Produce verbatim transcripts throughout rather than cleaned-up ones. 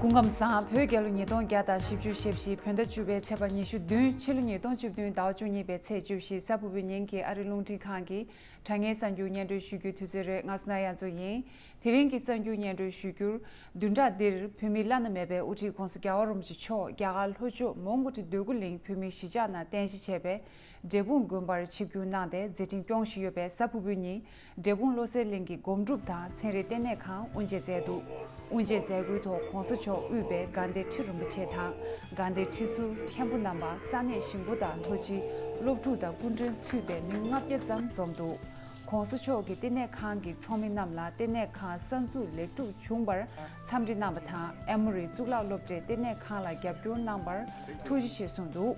སྐུ་ཁམས་བཟང་། བོད་རྒྱལ་ལོ་ཉིས་སྟོང་བརྒྱ་དང་བཞི་བཅུ་ཞེ་བཞི། བོད་ཟླ་བཅུ་པའི་ཚེས་པ་ཉི་ཤུ་བདུན། ཕྱི་ལོ་ཉིས་སྟོང་བཅུ་བདུན་ཟླ་བ་བཅུ་གཉིས་པའི་ཚེས་བཅུ་བཞི། གཟའ་ཕུར་བུའི་ཉིན་གྱི་ཨ་རི་རླུང་འཕྲིན་ཁང་གི་དྲ་བརྙན་གསར་འགྱུར་སྙན་སྒྲོན་ཞུ་རྒྱུའི་དུས་ཚོད་རེད། ང་སོ་ན་ཡ་མཚོ་ཡིན། དེ་རིང་གི་གསར་འགྱུར་སྙན་སྒྲོན་ཞུ་རྒྱུར། བདུན་ཕྲག་འདིར་བོད་མིའི་བླ་ན་མེད་པའི་དབུ་ཁྲིད་༧གོང་ས་༧རྒྱལ་བ་རིན་པོ་ཆེ་མཆོག་རྒྱ་གར་ལྷོ་ཕྱོགས་མོན་གྷོ་ཊི་འདོད་རྒུ་གླིང་བོད་མིའི་གཞིས་ཆགས་ནང་རྟེན་གཞི་བྱས་པའི་འབྲས་སྤུངས་དགོན་པར་ཆིབས་བསྒྱུར་གནང་སྟེ་མཛད་འཕྲིན་སྐྱོང་བཞིན་ཡོད་པའི་གཟའ་ཕུར་བུའི་ཉིན། འབྲས་སྤུངས་བློ་གསལ་གླིང་གི་སྒོམ་སྒྲུབ་དང་ཚན་རིག་ལྟེ་གནས་ཁང་དབུ་འབྱེད་མཛད་འདུག་དབུ་འབྱེད་མཛད་སྒོའི་ཐོག་༧གོང་ས་མཆོག་དབུས་པའི་དགའ་ལྡན་ཁྲི་རིན་པོ་ཆེ་དང་དགའ་ལྡན་ཁྲི་ཟུར་མཁན་པོ་རྣམ་པ། ས་གནས་གཞིས་འགོ་དང་ལྷོ་སྤྱིའི་སློབ་ཕྲུག་དང་སྐུ་མགྲོན་ཚུད་པའི་མི་ལྔ་བརྒྱ་ཙམ་འཛོམས་འདུག ༧གོང་ས་མཆོག་གིས་ལྟེ་གནས་ཁང་གི་ཚོགས་མི་རྣམས་ལ་ལྟེ་གནས་ཁང་གསར་འཛུགས་ལེགས་གྲུབ་བྱུང་བར་འཚམས་འདྲི་གནང་བ་དང་། ཨེ་མོ་རི་གཙུག་ལག་སློབ་གྲྭས་ལྟེ་གནས་ཁང་ལ་རྒྱབ་སྐྱོར་གནང་བར་ཐུགས་རྗེ་ཆེ་གསུངས་འདུག་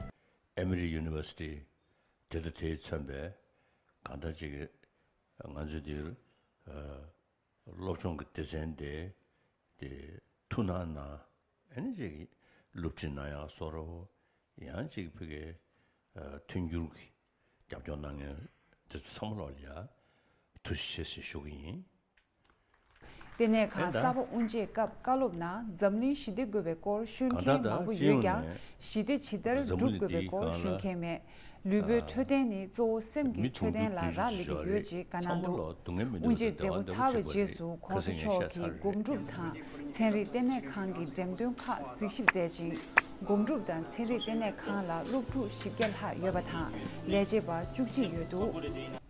ཨེ་མོ་རི་ཡུ་ནི་ཝར་སི་ཊི་དེ་དང་དེས་མཚོན་པའི་གང་ལྟར་ཅིག་ང་ཚོའི་འདིར་ཨ་སློབ་སྦྱོང་གི་སྡེ་ཚན་དེ་དེ་ཐུགས་སྣང་གནང་། ཨ་ནི་ཅིག་སློབ་ཁྲིད་གནང་ཡག་བཟོ་འདྲ་བོ། ཡང་ཅིག་ཕ་གིའི་ཨ་མཐུན་འགྱུར་གྱི་རྒྱབ་སྐྱོར་གནང་མཁན་དེ་ཚོ་ཚང་མ་ལོག་ལ་ཡ་ཐུགས་རྗེ་ཆེ་ཞེས་ཞུ་གི་ཡིན། ལྟེ་གནས་ཁང་ཨེ་ད། གསར་པ་དབུ་འབྱེད་སྐབས་བཀའ་སློབ་ནང་འཛམ་གླིང་ཞི་བདེ་དགོས་པའི་སྐོར་ཞུ་གང་ལྟར་མཁན་ད་མང་པོ་སྤྱི་ཡོད་ཡོངས་ཀྱང་། ནས་ཞི་བདེ་ཇི་ལྟར་འཛམ་བསྒྲུབ་བུ་དགོས་པའི་འདིའི་སྐོར་སྒང་ཞུ་ལ་མཁན་མེད། ལུས་པོའི་ཨ་འཕྲོད་བསྟེན་ནི་གཙོ་བོ་སེམས་ཀྱི་འཕྲོད་བསྟེན་ལ་རག་ལས་ཀྱི་ཡོད་ཅེས་བཀའ་གནང་འདུག་དབུ་འབྱེད་མཛད་སྒོ་ཚར་བའི་རྗེས་སུ་༧གོང་ས་མཆོག་གིས་སྒོམ་སྒྲུབ་དང་ཚན་རིག་ལྟེ་གནས་ཁང་གི་འགྲེམས་སྟོན་ཁག་གཟིགས་ཞིབ་མཛད་ཅིང་། སྒོམ་སྒྲུབ་དང་ཚན་རིག་ལྟེ་གནས་ཁང་ལ་སློབ་ཕྲུག་བཞི་བརྒྱ་ལྷག་ཡོད་པ་དང་ལས་བྱེད་པ་བཅུ་གཅིག་ཡོད་འདུག་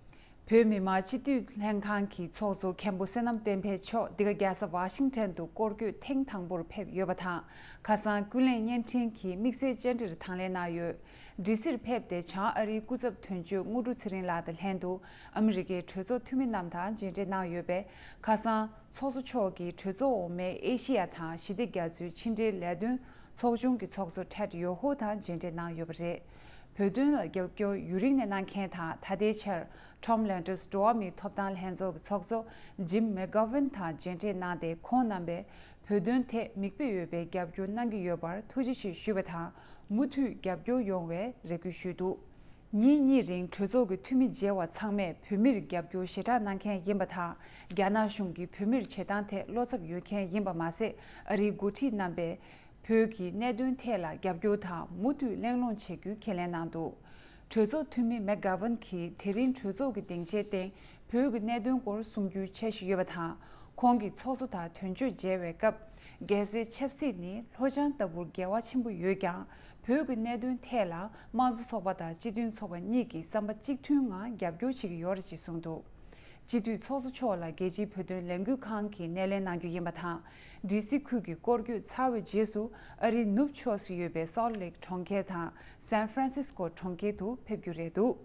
བོད་མི་མང་སྤྱི་འཐུས་ལྷན་ཁང་གི་ཚོགས་གཙོ་མཁན་པོ་བསོད་ནམས་བསྟན་འཕེལ་མཆོག་འདི་ག་རྒྱལ་ས་ཝ་ཤིང་ཊོན་དུ་སྐོར་སྐྱོད་ཐེངས་དང་པོར་ཕེབས་ཡོད་པ་དང་། ཁ་སང་ཀུན་གླེང་བརྙན་འཕྲིན་གྱི་དམིགས་བསལ་བཅར་འདྲིར་དང་ལེན་གནང་ཡོད། ཌི་སིར་ཕེབས་ཏེ་བྱང་ཨ་རིའི་སྐུ་ཚབ་དོན་གཅོད་དངོས་གྲུབ་ཚེ་རིང་ལགས་དང་ལྷན་དུ་ཨ་མི་རི་ཀའི་གྲོས་ཚོགས་འཐུས་མི་རྣམས་དང་མཇལ་འཕྲད་གནང་ཡོད་པས། ཁ་སང་ཚོགས་གཙོ་མཆོག་གིས་གྲོས་ཚོགས་འོག་མའི་ཨེ་ཤི་ཡ་དང་ཞི་བདེ་རྒྱ་མཚོའི་ཕྱི་འབྲེལ་ལས་དོན་ཚོགས་ཆུང་གི་ཚོགས་གཙོ་ཊེཌ་ཡོ་ཧོ་དང་མཇལ་འཕྲད་གནང་ཡོད་པ་རེད། བོད་དོན་ལ་རྒྱབ་སྐྱོར་ཡུན་རིང་ནས་གནང་མཁན་དང་ད་ལྟའི་ཆར་Tom Lantos འགྲོ་བ་མིའི་ཐོབ་ཐང་ལྷན་ཚོགས་ཀྱི་ཚོགས་གཙོ་Jim McGovern དང་མཇལ་འཕྲད་གནང་སྟེ། ཁོང་རྣམ་པས་བོད་དོན་ཐད་མིག་དཔེ་ཡོད་པའི་རྒྱབ་སྐྱོར་གནང་གི་ཡོད་པར་ཐུགས་རྗེ་ཆེ་ཞུས་པ་དང་། མུ་མཐུད་རྒྱབ་སྐྱོར་ཡོང་བའི་རེ་སྐུལ་ཞུས་འདུག་ཉིན་གཉིས་རིང་གྲོས་ཚོགས་ཀྱི་འཐུས་མི་མཇལ་བ་ཚང་མས་བོད་མིར་རྒྱབ་སྐྱོར་ཞེ་དྲག་གནང་མཁན་ཡིན་པ་དང་། རྒྱ་ནག་གཞུང་གིས་བོད་མིར་བྱེད་སྟངས་ཐད་བློ་འཚབ་ཡོད་མཁན་ཡིན་པ་མ་ཟད། ཨ་རིའི་འགོ་ཁྲིད་རྣམ་པས་བོད་ཀྱི་གནད་དོན་ཐད་ལ་རྒྱབ་སྐྱོར་དང་མུ་མཐུད་གླེང་སློང་བྱེད་རྒྱུའི་ཁས་ལེན་གནང་འདུག་གྲོས་ཚོགས་འཐུས་མི་མེག་གྷ་ཝན་གྱིས་དེ་རིང་གྲོས་ཚོགས་ཀྱི་སྡིངས་ཆའི་སྟེང་བོད་ཀྱི་གནད་དོན་སྐོར་གསུང་རྒྱུའི་འཆར་གཞི་ཡོད་པ་དང་། ཁོང་གིས་ཚོགས་གཙོ་དང་དོན་གཅོད་མཇལ་བའི་སྐབས། རྒྱལ་སའི་ཆབ་སྲིད་ནི་ལྷོ་བྱང་ལྟ་བུར་འགལ་བ་ཆེན་པོ་ཡོད་ཀྱང་། བོད་ཀྱི་གནད་དོན་ཐད་ལ་དམངས་གཙོ་ཚོགས་པ་དང་སྤྱི་མཐུན་ཚོགས་པ་གཉིས་ཀྱིས་བསམ་པ་གཅིག་མཐུན་ངང་རྒྱབ་སྐྱོར་བྱེད་ཀྱི་ཡོད་རེད་ཅེས་གསུངས་འདུག་སྤྱི་འཐུས་ཚོགས་གཙོ་མཆོག་ལ་རྒྱལ་སྤྱིའི་བོད་དོན་ལས་འགུལ་ཁང་གིས་སྣེ་ལེན་གནང་རྒྱུ་ཡིན་པ་དང་། ཌི་སི་ཁུལ་གྱི་སྐོར་སྐྱོད་ཚར་བའི་རྗེས་སུ་ཨ་རིའི་ནུབ་ཕྱོགས་སུ་ཡོད་པའི་སོལ་ལེག་གྲོང་ཁྱེར་དང་སན་ཧྥ་རན་སིས་ཀོ་གྲོང་ཁྱེར་དུ་ཕེབས་རྒྱུ་རེད་འདུག་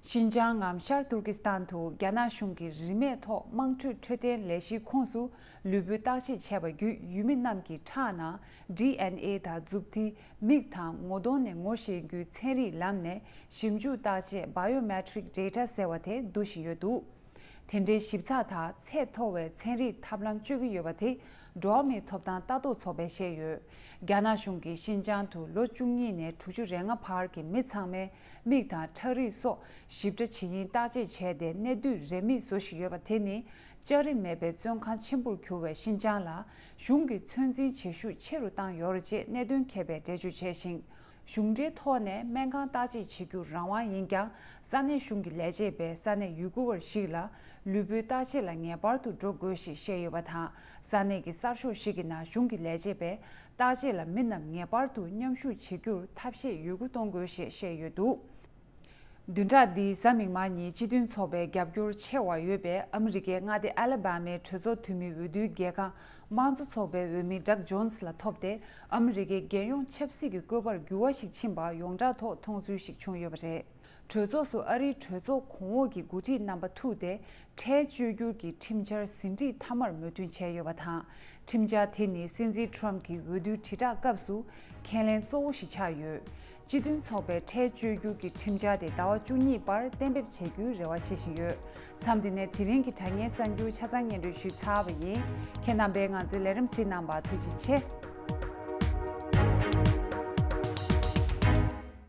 ཤིན་ཅང་ངམ་ཤར་ཏུར་ཀི་སི་ཐན་དུ་རྒྱ་ནག་གཞུང་གིས་རིན་མེད་ཐོག་དམངས་ཁྲོད་འཕྲོད་བསྟེན་ལས་གཞིའི་ཁོངས་སུ་ལུས་པོའི་བརྟག་དཔྱད་བྱས་པ་བརྒྱུད། ཡུལ་མི་རྣམས་ཀྱི་ཁྲག་ནང་ཌི་ཨེན་ཨེ་དང་མཛུབ་ཐེལ། མིག་དང་ངོ་གདོང་ནས་ངོ་ཤེས་རྒྱུའི་ཚན་རིག་ལམ་ནས་ཞིབ་འཇུག་བརྟག་དཔྱད་བྷའི་ཡོ་མེ་ཊི་རིག་ཌེ་ཊ་ཟེར་བ་དེ་བསྡུ་བཞིན་ཡོད་འདུག་དེ་འདྲའི་ཞིབ་ཚགས་དང་ཚད་མཐོ་བའི་ཚན་རིག་ཐབས་ལམ་སྤྱོད་ཀྱི་ཡོད་པ་དེ་འགྲོ་བ་མིའི་ཐོབ་ཐང་ལྟ་རྟོག་ཚོགས་པས་བཤད་ཡོད། རྒྱ་ནག་གཞུང་གིས་ཤིན་ཅང་དུ་ལོ་བཅུ་གཉིས་ནས་དྲུག་ཅུ་རེ་ལྔ་བར་གྱི་མི་ཚང་མའི་མིག་དང་ཁྲག་རིགས་སོགས་ཞིབ་ཕྲ་ཇི་ཡིན་བརྟག་དཔྱད་བྱས་ཏེ། གནས་དུས་རེ་མིག་བཟོ་བཞིན་ཡོད་པ་དེ་ནི་བཅའ་རིམ་མེད་པའི་བཙོན་ཁང་ཆེན་པོར་གྱུར་བའི་ཤིན་ཅང་ལ་གཞུང་གིས་ཚོད་འཛིན་བྱེད་ཤུགས་ཆེ་རུ་བཏང་ཡོད་རེད་ཅེས་གནད་དོན་མཁས་པས་འགྲེལ་བརྗོད་བྱས་ཤིང་། གཞུང་འབྲེལ་ཐོག་ནས་སྨན་ཁང་བརྟག་དཔྱད་བྱེད་རྒྱུ་རང་དབང་ཡིན་ཀྱང་། ས་གནས་གཞུང་གི་ལས་བྱེད་པས་ས་གནས་ཡུ་གུར་བ་ཞིག་ལ་ལུས་པོའི་བརྟག་དཔྱད་ལ་ངེས་པར་དུ་འགྲོ་དགོས་ཞེས་བཤད་ཡོད་པ་དང་། ས་གནས་ཀྱི་གསར་ཤོག་ཞིག་གི་ནང་གཞུང་གི་ལས་བྱེད་པས་བརྟག་དཔྱད་ལ་མི་རྣམས་ངེས་པར་དུ་མཉམ་ཞུགས་བྱེད་རྒྱུར་ཐབས་ཤེས་ཡོད་རྒུ་གཏོང་དགོས་ཞེས་བཤད་ཡོད་འདུག་བདུན་ཕྲག་འདིའི་གཟའ་མིག་དམར་ཉིན་སྤྱི་མཐུན་ཚོགས་པའི་རྒྱབ་སྐྱོར་ཆེ་བ་ཡོད་པའི་ཨ་མི་རི་ཀའི་མངའ་སྡེ་ཨ་ལ་བྷ་མའི་གྲོས་ཚོགས་འཐུས་མིའི་འོས་བསྡུའི་རྒྱལ་ཁ་དམངས་གཙོ་ཚོགས་པའི་འོས་མི་ཌག་ཇོན་སི་ལ་ཐོབ་སྟེ། ཨ་མི་རི་ཀའི་རྒྱལ་ཡོངས་ཆབ་སྲིད་ཀྱི་བཀོད་པར་འགྱུར་བ་ཞིག་ཕྱིན་པ་ཡོངས་གྲགས་ཐོག་མཐོང་ཚུལ་ཞིག་བྱུང་ཡོད་པ་རེད། གྲོས་ཚོགས་སུ་ཨ་རིའི་གྲོས་ཚོགས་གོང་འོག་གི་འགོ་ཁྲིད་རྣམ་པ་ཐུག་སྟེ། ཁྲལ་གཅོད་རྒྱུར་གྱི་ཁྲིམས་འཆར་ཟིན་བྲིས་མཐའ་མར་མོས་མཐུན་བྱས་ཡོད་པ་དང་། ཁྲིམས་འཆར་དེ་ནི་སྲིད་འཛིན་ཊམ་གྱི་འོས་བསྡུའི་དྲིལ་བསྒྲགས་སྐབས་སུ་ཁས་ལེན་གཙོ་བོ་ཞིག་ཆགས་ཡོད། སྤྱི་མཐུན་ཚོགས་པས་ཁྲལ་གཅོད་རྒྱུར་གྱི་ཁྲིམས་འཆར་དེ་ཟླ་བ་བཅུ་གཉིས་པར་གཏན་འབེབས་བྱེད་རྒྱུའི་རེ་བ་བྱེད་བཞིན་ཡོད། མཚམས་འདི་ནས་དེ་རིང་གི་དྲ་བརྙན་གསར་འགྱུར་ཆ་ཚང་སྙན་སྒྲོན་ཞུས་ཚར་བ་ཡིན། ཁྱེད་རྣམ་པས་ང་ཚོའི་ལས་རིམ་གཟིགས་གནང་བར་ཐུགས་རྗེ་ཆེ།